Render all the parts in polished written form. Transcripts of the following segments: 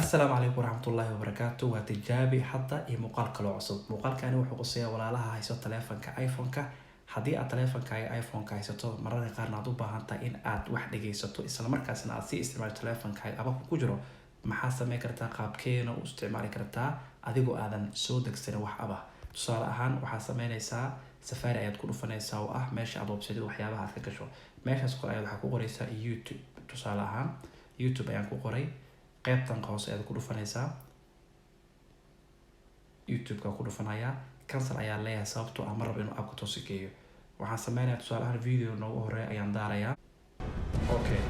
Asalaamu calaykum waraxmatullaahi wabarakaatu. Waa tijaabi hadda iyo muuqaal kaloo cusub. Muuqaalkani wuxuu quseeyaa walaalaha haysto taleefanka iPhone-ka. Haddii aad taleefankaaga iPhone-ka haysato, mararka qaarna aad u baahan tahay in aad wax dhegeysato, islamarkaasna aad sii isticmaasho taleefankaaga app-ka ku jiro, maxaa sameyn kartaa? Qaabkeena u isticmaali kartaa adigoo aadan soo degsanin wax app ah? Tusaale ahaan, waxaad sameynaysaa, Safari ayaad ku dhufanaysaa, oo ah meesha aad website waxyaabaha aad ka gasho. Meeshaas kor ayaad waxaa ku qoraysaa YouTube. Tusaale ahaan, YouTube ayaan ku qoray. Qeybtan hoose ayaad ku dhufanaysaa, YouTube-ka ku dhufanayaa. Cancel ayaan leeyahay, sababtoo ah ma rabo inuu app-ka toosi geeyo. Waxaan sameynaya, tusaale ahaan, video noogu horeeya ayaan daarayaa. Okay,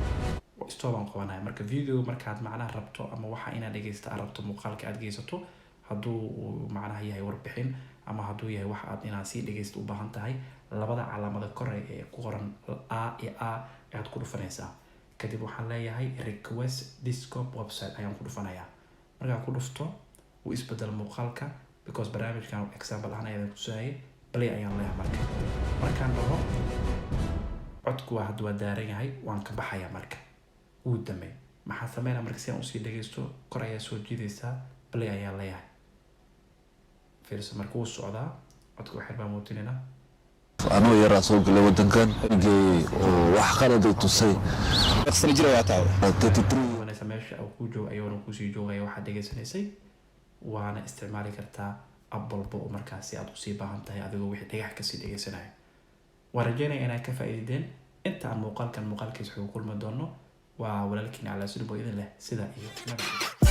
stop aan qabanaya. Marka video markaad macnaha rabto ama waxa inaad dhegeysta aad rabto, muuqaalka aad geysato, hadduu uu macnaha yahay warbixin ama hadduu yahay wax aad inaad sii dhegeysta u baahan tahay, labada calaamada kore ee ku qoran A iyo A ayaad ku dhufanaysaa. Kadib waxaan leeyahay "request desktop website" ayaan ku dhufanayaa. Markaan ku dhufto, wuu isbedel muuqaalka, because barnaamijkan example ahaan ayaan kutusayay. Play ayaan leeyahay. Marka markaan dhaho, codku waa hadda waa daaran yahay. Waan ka baxayaa. Marka wuu damay. Maxaa sameynaya marka si aan usii dhegeysto? Kor ayaa soo jiidaysaa, play ayaan leeyahay. Fiirso, marka wuu socdaa codka. Waxyar baa muujinayna. Anoo yaraa soo galay wadankan, geeyey oo wax qaladay tusay. Sano jir ayaa tahay? 33. Wanaysa meesha uu ku joogo ayuuna kusii joogaya waxaad dhegeysanaysay, waana isticmaali kartaa app walba oo markaasi aad usii baahan tahay, adigoo wixii dhagax kasii dhegeysanaya. Waan rajeynaya inaad ka faa'iideen. Inta aan muuqaalkan muuqaalkiisa xugu kulmi doono, waa walaalkiin Calaa Sulub oo idin leh sida iyo nabadgelyo.